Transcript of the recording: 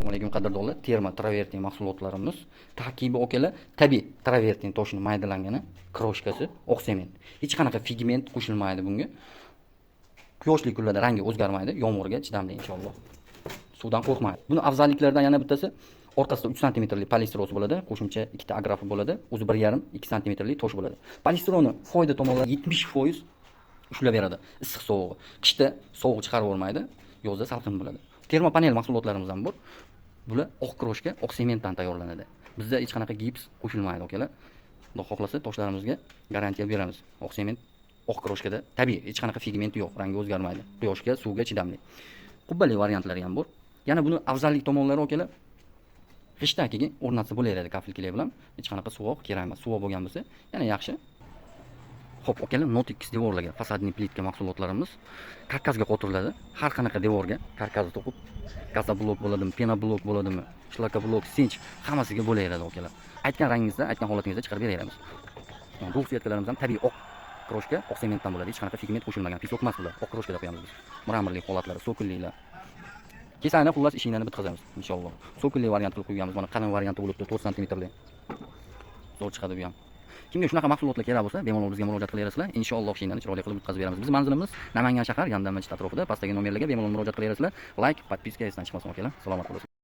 Assalomu alaykum, qadrdonlar. Terma travertin mahsulotlarimiz tarkibi, akalar, tabiiy travertin toshini maydalangani, крошка si, oq sement. Hech qanaqa pigment qo'shilmaydi bunga. Quyoshli kunlarda rangi o'zgarmaydi, yomg'irga chidamli inshaalloh. Suvdan qo'rqmaydi. Buni afzalliklaridan yana bittasi, orqasida 3 santimetrli polistirosi bo'ladi, qo'shimcha ikkita agrafi bo'ladi, o'zi 1,5 2 santimetrli tosh bo'ladi. Polistironi foyda tomonlari: 70% ushlab beradi issiq sovug'i. Qishda sovuq chiqarib yubormaydi, yozda salqin bo'ladi. Termopanel mahsulotlarimiz ham bor. Bular oq крошка, oq sementdan tayyorlanadi. Bizda hech qanaqa gips qo'shilmaydi, akalar. Xudo xohlasa, toshlarimizga garantiya beramiz. Oq sement, oq крошка da tabiiy, hech qanaqa pigment yo'q, rangi o'zgarmaydi. Quyoshga, suvga chidamli. Qubbali variantlari ham bor. Yana buni afzallik tomonlari, akalar, g'ishtdan keyin o'rnatsa bo'laveradi kafelkilar bilan. Hech qanaqa suvoq kerak emas. Suvoq bo'lgan bo'lsa, yana yaxshi. Xo'p, akalar, notekis devorlarga фасадный plitka mahsulotlarimiz karkasga qotiriladi. Har qanaqa devorga karkas to'qib, gazoblok bo'ladimi, пеноблок bo'ladimi, шлакоблок, sinch, hammasiga bo'laveradi, akalar. Aytgan rangingizda, aytgan holatingizda chiqarib beraveramiz. Двухсветка larimiz ham tabiiy oq крошка, oq sementdan bo'ladi. Hech qanaqa pigment qo'shilmagan, песок emas bular. Oq крошка da qo'yamiz biz. Мрамор li holatlari, so'kinliklar. Kesani xullas ishinglarni bitkazamiz inshaalloh. So'kinli variant qilib qo'yganmiz. Mana qalin varianti bo'libdi, 4 santimetrli. Zo'r chiqadi bu ham. Kimga shunaqa mahsulotlar kerak bo'lsa, bemalol bizga murojaat qilaverasizlar. Inshaalloh ishinglarni chiroyli qilib bitkazib beramiz. Biz manzilimiz Namangan shahar, Yandam masjid atrofida. Pastdagi nomerlarga bemalol murojaat qilaverasizlar. Layk, подписка esdan chiqmasin, akalar. Salomat bo'lasizlar.